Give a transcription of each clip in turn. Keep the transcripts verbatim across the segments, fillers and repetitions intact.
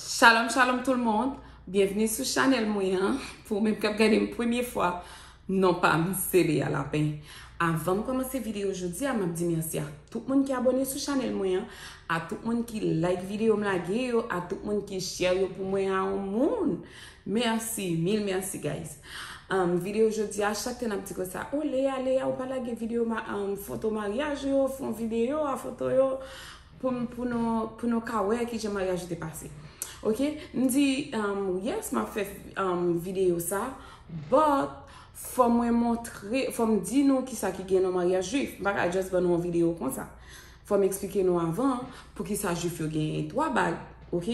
Shalom, shalom tout le monde. Byenvni sou chanèl mwen an. Pou ou menm k ap gade m premye fwa, non pa m se Lea Lapin. Avan m kòmanse videyo jodi a, m ap di mèsi a tout moun ki abòne sou chanèl mwen an, a tout moun ki like videyo m lage yo, a tout moun ki share yo pou mwen a yon moun. Mèsi, mil mèsi, guys. Um, videyo jodi a, chak te n ap di konsa, "O Lea, Lea, ou pa lage videyo ma, um, foto maryaj yo, fè yon videyo a foto yo pou, pou nou, pou nou ka wè kijan maryaj yo te pase." Ok? M di, um, yes, m ap fè, um, videyo sa, but fò mwen montre, fò m di nou kisa ki gen nan maryaj jwif. M pa ka just ban nou yon videyo konsa. Fò m eksplike nou avan poukisa jwif yo gen twa bag, ok?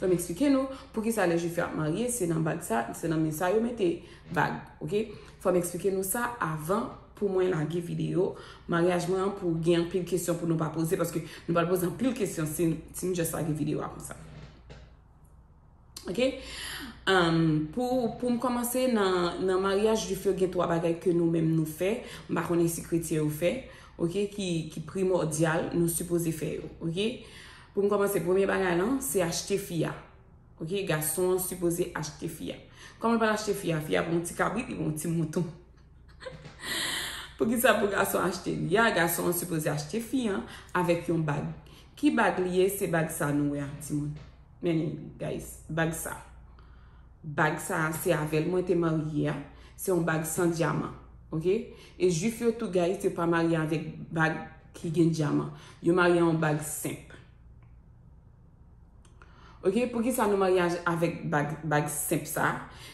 Fò m eksplike nou poukisa lè jwif yo ap marye, se nan bag sa, se nan men sa yo mete bag, ok? Fò m eksplike nou sa avan pou mwen lage videyo maryaj mwen an, pou gen anpil kesyon pou nou pa poze, paske nou pral poze anpil kesyon si, si m just lage videyo a konsa. Ok? Um, pou, pou m kòmanse, nan, nan maryaj jwif yo gen twa bagay ke nou menm nou fè. M pa konnen si kretyen yo fè, ok, ki, ki primòdyal, nou sipoze fè yo, ok? Pou m kòmanse, premye bagay lan, se achte fi a. Ok? Gason an sipoze achte fi a. Kòman l pral achte fi a? Fi a pran yon ti kabrit, li pran yon ti mouton. Poukisa pou gason achte li a? Gason an sipoze achte fi an avèk yon bag. Ki bag li ye? Se bag sa nou wè a, timoun. Men, guys, bag sa. Bag sa, se avè l mwen te marye a. Se yon bag san dyaman. Ok? E jwif yo tou, guys, yo pa marye avèk bag ki gen dyaman. Yo marye yon bag senp. Ok, poukisa nou marye avèk bag, bag senp sa?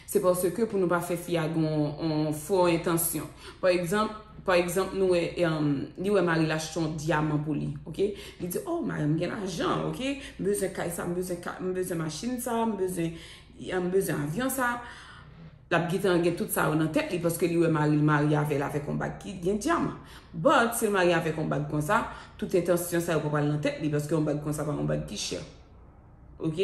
Se paske pou nou pa fè fi a gen yon, yon fo entansyon. Pa egzanp, pa egzanp, nou wè, um, li wè mari l achte yon dyaman pou li, ok? Li di, "Oh, mari m gen lajan, ok? M bezwen kay sa, m bezwen ka, m bezwen machin sa, m bezwen, m bezwen avyon sa." L ap gentan gen tout sa yo nan tèt li, paske li wè mari l marye avè l avèk yon bag ki gen dyaman. But, si l marye avèk yon bag konsa, tout entansyon sa yo pa pral nan tèt li, paske yon bag konsa pa yon bag ki chè. Ok?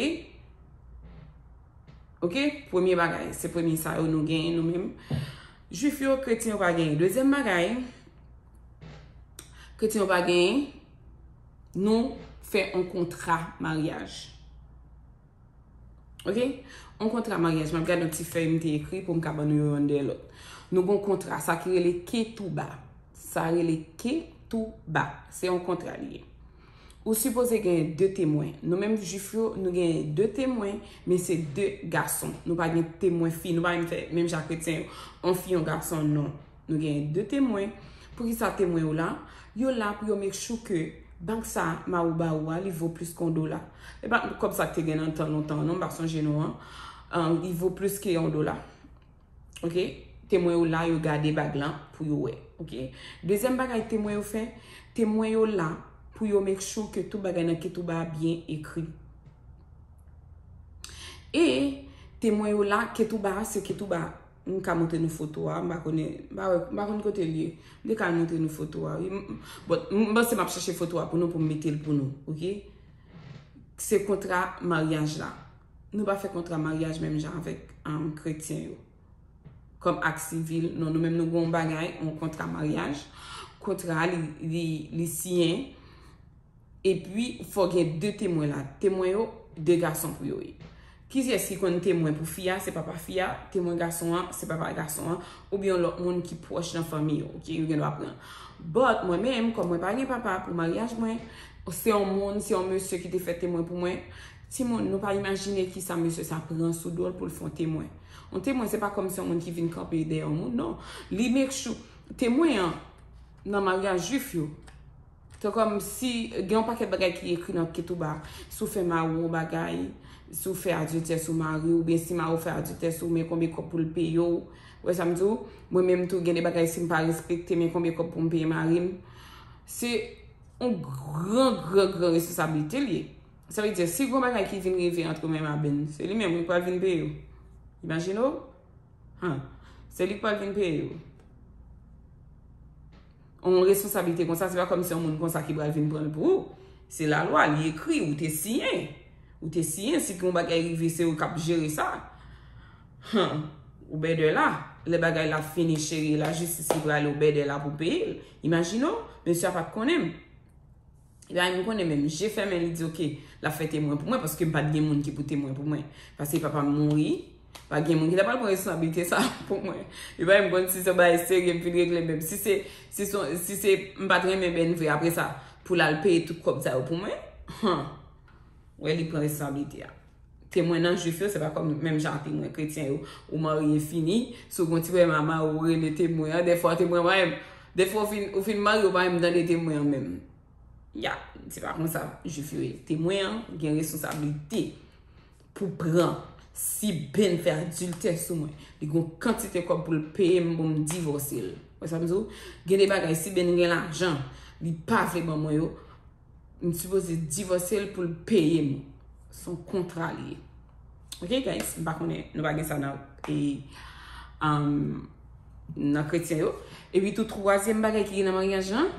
Ok? Premye bagay, se premye sa yo nou genyen nou menm. Jwif yo, kretyen yo pa genyen. Dezyèm bagay, kretyen yo pa genyen, nou fè yon kontra maryaj. Ok? Yon kontra maryaj. M ap gade yon ti fèy m te ekri pou m ka ban nou yo yonn dèyè lòt. Nou gon kontra, sa ki rele ketouba. Sa rele ketouba. Se yon kontra li ye. Ou sipoze genyen de temwen. Nou menm jwif yo, nou genyen de temwen, men se de gason. Nou pa gen temwen fi. Nou pa menm fè menm jan kretyen yo. Yon fi, yon gason, non. Nou genyen de temwen. Poukisa temwen yo la? Yo la pou yo make sure ke bag sa mari w ba ou a, li vo plis ke yon dola. E pa kòb sa k te gen nan tan lontan, non, m pa sonje non an. An, li vo plis ke yon dola. Ok? Temwen yo la, yo gade bag lan pou yo wè. Ok? Dezyèm bagay temwen yo fè, temwen yo la pou yo make sure ke tout bagay nan ketouba a byen ekri. E temwen yo la, ketouba a, se ketouba. M ka montre nou foto a, m pa konnen, m pa wè, m pa konn kote l ye. M te ka montre nou foto a, wi. M, m, bon, m panse m ap chèche foto a pou nou, pou m mete l pou nou, ok? Se kontra maryaj la. Nou pa fè kontra maryaj menm jan avèk, um, kretyen yo. Kòm ak sivil, non, nou menm nou gen yon bagay, yon kontra maryaj. Kontra a, li, li, li siyen. Epi, fò gen de temwen la. Temwen yo, de gason pou yo ye. Kiyès ki konn temwen pou fi a, se papa fi a. Temwen gason an, se papa gason an. Oubyen yon lòt moun ki pwòch nan fanmi yo. Ok, yo gen dwa pran. But, mwen menm, kòm mwen pa gen papa pou maryaj mwen, se yon moun, se yon mesye ki te fè temwen pou mwen. Timoun, nou pa imajine kisa mesye sa pran sou do l pou l fè yon temwen. Yon temwen, se pa kòm se yon moun ki vin kanpe dèyè yon moun, non. Li make sure, temwen an, nan maryaj jwif yo, Tan kòm si gen yon pakèt bagay ki ekri nan ketouba, si w fè mari w yon bagay, si w fè adiltè sou mari w, oubyen si mari w fè adiltè sou w, men konbyen kòb pou l peye w. Ou wè sa m di w? Mwen menm tou, gen de bagay si m pa respekte, men konbyen kòb pou m peye mari m. Se yon gran, gran, gran responsablite l ye. Sa vle di, si gen yon bagay ki vin rive antre mwen m a Ben, se li menm wi k pral vin peye w. Imajine w? Han. Se li k pral vin peye w. Yon responsablite konsa, se pa kòm se yon moun konsa ki pral vin pran l pou ou. Se lalwa, li ekri, ou te siyen. Ou te siyen, si yon bagay rive, se ou k ap jere sa. Han, ou bèdè la. Lè bagay la fini, cheri, lajistis li prale, ou bèdè la pou peye l. Imajine w, mesye a pa t konnen m. Li pa menm konnen menm. Je fèmen, li di, "Ok, l ap fè temwen pou mwen, paske m pa t gen moun ki pou temwen pou mwen." Paske papa m mouri, pa gen moun ki ta pral pran responsablite sa pou mwen. Li pa menm konn si se yon bagay serye m fin regle menm. Si se, si se, si se m pa t renmen Ben vre apre sa, pou l al peye tout kòb sa yo pou mwen, han, wè li pran responsablite a. Temwen nan Jwif yo, se pa kòm menm jan ak temwen kretyen yo. Ou marye fini, si w gon ti pwoblèm a mari w, ou rele temwen an. Dèfwa temwen an pa menm, dèfwa ou fin, ou fin marye, ou pa menm tande temwen an menm. Ya, se pa konsa Jwif yo ye. Temwen an gen responsablite pou pran. Si Ben fè adiltè sou mwen, li gon kantite kòb pou l peye m pou m divòse l. Wè sa m di w? Gen de bagay, si Ben gen lajan, li pa vle ban mwen yo, m sipoze divòse l pou l peye m. Se yon kontra li ye. Ok, guys? M pa konnen, nou pa gen sa nan, e, um, nan kretyen yo. Epi tou, twazyèm bagay ki gen nan maryaj lan,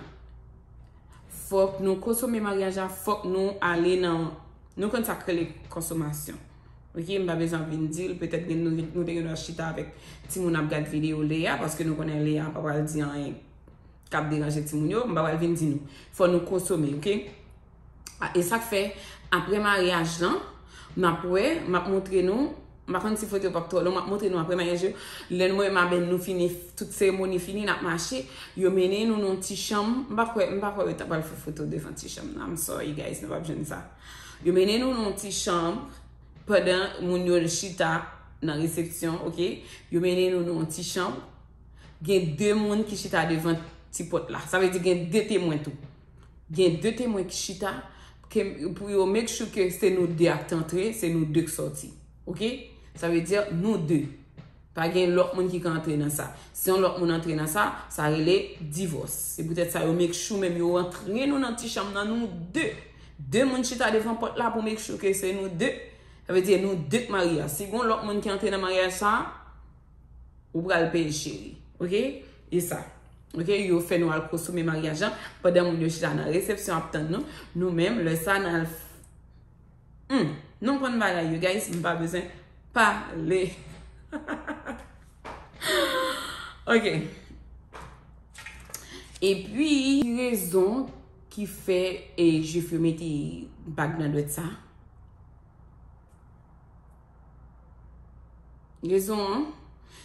fòk nou konsome maryaj la, fòk nou ale nan, nou konn sa k rele konsomasyon. Ok, m pa bezwen vin di l, petèt gen, nou, nou te gen dwa chita avèk timoun ap gad videyo Lea, paske nou konnen Lea pa pral di anyen k ap deranje timoun yo, m pa pral vin di nou. Fò nou konsome, ok? A, e sa k fè, apre maryaj lan, m ap wè, m ap montre nou, m pa konn si foto yo p ap twò long, m ap montre nou apre maryaj yo, lè nou mwen m a Ben nou fini, tout seremoni fini, n ap mache, yo mennen nou nan yon ti chanm, m pa kwè, m pa kwè yo ta pral fè foto devan ti chanm nan, I'm sorry guys, nou p ap jwenn sa. Yo mennen nou nan yon ti chanm, pandan moun yo chita nan resepsyon, ok? Yo mennen nou nan yon ti chanm, gen de moun ki chita devan ti pòt la. Sa vle di gen de temwen tou. Gen de temwen ki chita ke, pou yo make sure ke se nou de ak t antre, se nou de k sòti. Ok? Sa vle di nou de. Pa gen lòt moun ki ka antre nan sa. Si yon lòt moun antre nan sa, sa rele divòs. Se poutèt sa yo make sure menm yo antre nou nan ti chanm nan nou de. De moun chita devan pòt la pou make sure ke se nou de. Sa vle di nou de k marye a. Si gon lòt moun ki antre nan maryaj sa, ou pral peye cheri. Ok? E sa. Ok? Yo fè nou al konsome maryaj lan. Pandan moun yo chita nan resepsyon ap tann nou. Nou menm, lè sa, n al f-, hmm, nou konn bagay yo, guys. M pa bezwen pale. Ok. Epi, ki rezon ki fè, e, Jwif yo mete bag nan dwèt sa? Rezon an,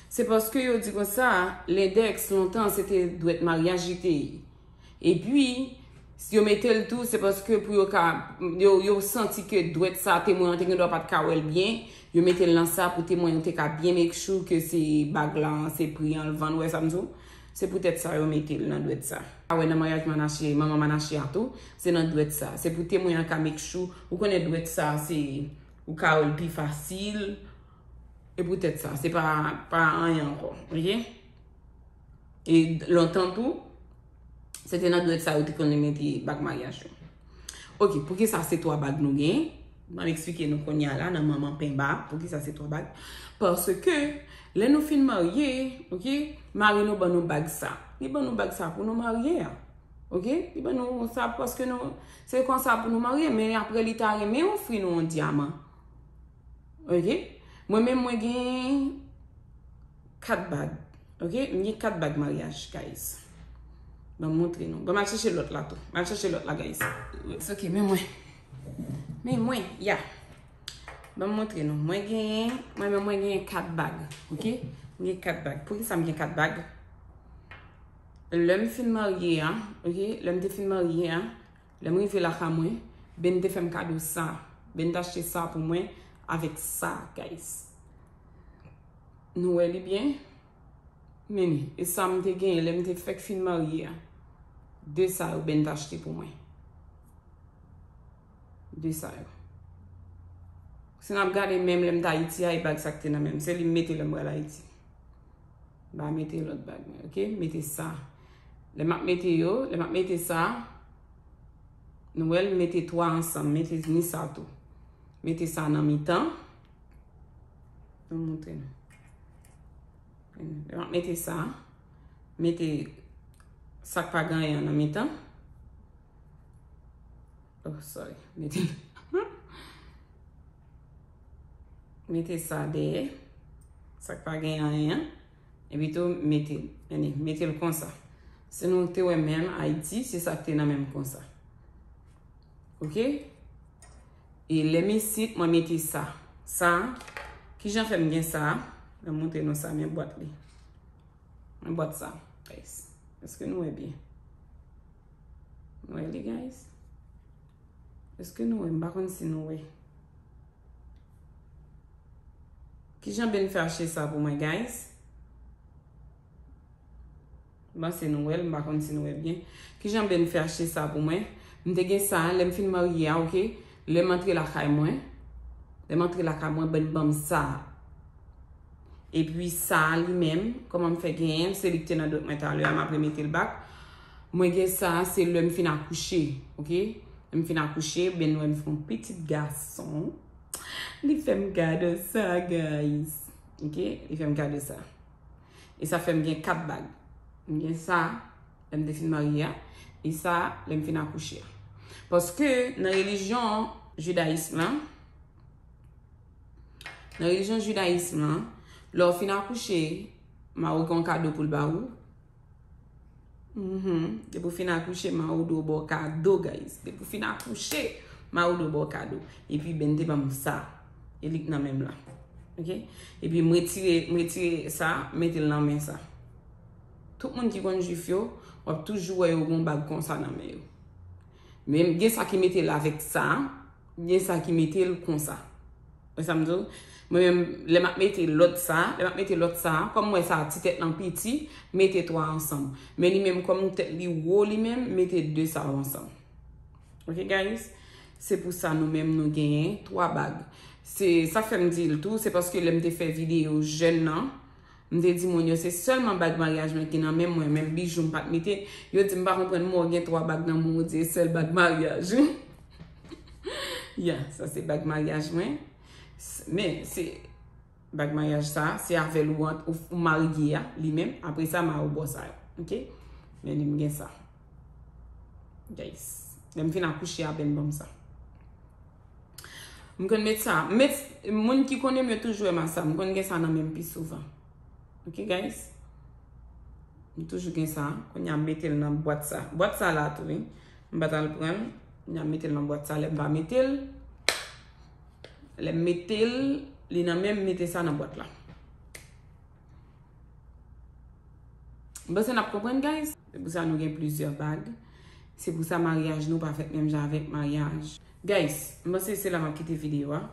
se paske yo di konsa, lendèks lontan se te dwèt maryaj li te ye. Epi, si yo mete l tou, se paske pou yo ka, yo, yo santi ke dwèt sa, temwen an te gen dwa pa t ka wè l byen, yo mete l nan sa pou temwen yo te ka byen make sure ke se bag la, se pri an l vann, wè sa m di w? Se poutèt sa yo mete l nan dwèt sa. A wè nan maryaj Manache, manman Manache a tou, se nan dwèt sa. Se pou temwen an ka make sure, ou konnen dwèt sa, se, ou ka wè l pi fasil. E poutèt sa, se pa, pa anyen ankò, ok? E lontan tou, se te nan dwèt sa yo te konn mete bag maryaj yo. Ok, poukisa se twa bag nou gen? M ap eksplike nou kounye a la nan manman penba, poukisa se twa bag. Paske, lè nou fin marye, ok, mari nou ban nou bag sa. Li ban nou bag sa pou nou marye a. Ok? Li ban nou sa paske nou, se konsa pou nou marye, men apre li ta renmen ofri nou yon dyaman. Ok? Mwen menm, mwen gen kat bag. Ok? M gen kat bag maryaj, guys. Ban m montre nou. Ban m al chèche lòt la tou. M al chèche lòt la, guys. It's ok, men mwen. Men mwen, ya. Ban m montre nou. Mwen gen, mwen menm, mwen gen kat bag. Ok? M gen kat bag. Poukisa m gen kat bag? Lè m fin marye a, ok? Lè m te fin marye a, lè m rive lakay mwen, Ben te fè m kado sa. Ben te achte sa pou mwen avèk sa, guys. Nou wè li byen? Men li, e sa m te genyen lè m te fèk fin marye a. De sa yo Ben te achte pou mwen. De sa yo. Si n ap gade menm lè m t Ayiti a, e bag sa k te nan men m. Se li m mete lè m pral Ayiti. M pa mete lòt bag mwen, ok? Mete sa. Lè m ap mete yo, lè m ap mete sa, nou wè l mete twa ansanm, mete ni sa tou. Mete sa nan mitan. Mwen montre nou. Lè m ap mete sa, mete sa k pa gen anyen an nan mitan. Oh, sorry. Mete, mete sa dèyè. Sa k pa gen anyen an. Epi tou, mete, ann, mete l konsa. Si nou te wè menm Ayiti, se sa k te nan men m konsa. Ok? E lè m isit, mwen mete sa. Sa, kijan fè m gen sa? Mwen montre nou sa, men bwat li. Men bwat sa, guys. Èske nou wè byen? Nou wè li, guys? Èske nou wè? M pa konn si nou wè. Kijan Ben fè achte sa pou mwen, guys? M panse nou wè l, m pa konn si nou wè byen. Kijan Ben fè achte sa pou mwen? M te gen sa, lè m fin marye a, ok? Lè m antre lakay mwen, lè m antre lakay mwen, Ben ban m sa. Epi sa a li menm, kòman m fè genyen l, se li ki te nan dwèt mwen talè a, m apre mete l back. Mwen gen sa a, se lè m fin akouche, ok? Lè m fin akouche, Ben wè m fè yon pitit gason. Li fè m kado sa, guys. Ok? Li fè m kado sa. E sa fè m gen kat bag. M gen sa, lè m te fin marye a. E sa, lè m fin akouche a. Paske nan relijyon jidayism lan, nan relijyon jidayism lan, lè w fin akouche, mari w gen yon kado pou l ba ou. Mhm. Depi w fin akouche, mari w dwe ba w kado, guys. Depi w fin akouche, mari w dwe ba w kado. Epi Ben te ban m sa. E li k nan men m la. Ok? Epi m retire, m retire sa, mete l nan men sa. Tout moun ki konn jwif yo, w ap toujou wè yo gen yon bag konsa nan men yo. Men gen sa ki mete l avèk sa, gen sa ki mete l konsa. Wè sa m di w? Mwen menm, lè m ap mete lòt sa, lè m ap mete lòt sa, kòm m wè sa ti tèt lan piti, m mete twa ansanm. Men li menm, kòm tèt li wo li menm, m mete de sa yo ansanm. Ok, guys? Se pou sa nou menm nou genyen twa bag. Se sa k fè m di l tou, se paske lè m te fè videyo jèn nan, m te di moun yo se sèlman bag maryaj mwen ki nan men mwen, menm bijou m pa t mete. Yo di m pa konprann, mwen gen twa bag nan men w, di e sèl bag maryaj. Ya, sa se bag maryaj mwen. S- Men, se bag maryaj sa, se avè l ou ant- ou, ou marye a, li menm. Apre sa, mari w ba w sa yo. Ok? Men li m gen sa. Guys. Lè m fin akouche a, Ben ban m sa. M konn met sa. Met, moun ki konnen m yo toujou wè m a sa. M konn gen sa nan men m pi souvan. Ok, guys? M toujou gen sa. Kounye a m mete l nan bwat sa. Bwat sa la tou, wi. M pa t al pran l. Kounye a m mete l nan bwat sa. Lè m pa mete l, lè m mete l, li nan men m, mete sa nan bwat la. M panse n ap konprann, guys. Se pou sa nou gen plizyè bag. Se pou sa maryaj nou pa fèt menm jan avèk maryaj. Guys, m panse se la m ap kite videyo a.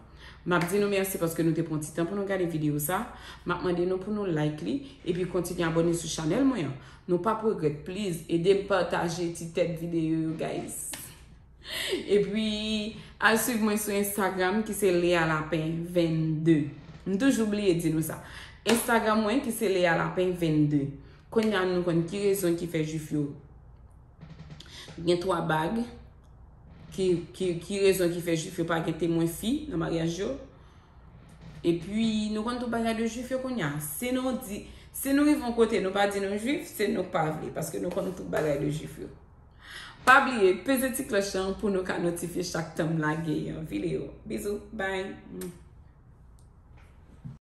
M ap di nou mèsi paske nou te pran ti tan pou nou gade videyo sa. M ap mande nou pou nou like li, epi kontinye abòne sou chanèl mwen an. Nou p ap regrèt, please, ede m pataje ti tèt videyo yo, guys. Epi, al swiv mwen sou Instagram ki se Lea Lapin vennde. M toujou bliye di nou sa. Instagram mwen ki se Lea Lapin vennde. Kounye a nou konn ki rezon ki fè jwif yo gen twa bag, ki, ki, ki rezon ki fè jwif yo pa gen temwen fi nan maryaj yo. Epi, nou konn tout bagay de jwif yo kounye a. Si nou di, si nou rive yon kote, nou pa di nou jwif, se nou k pa vle, paske nou konn tout bagay de jwif yo. Pa bliye, peze ti klòch lan pou nou ka notifye chak tan m lage yon videyo. Bizou, bye!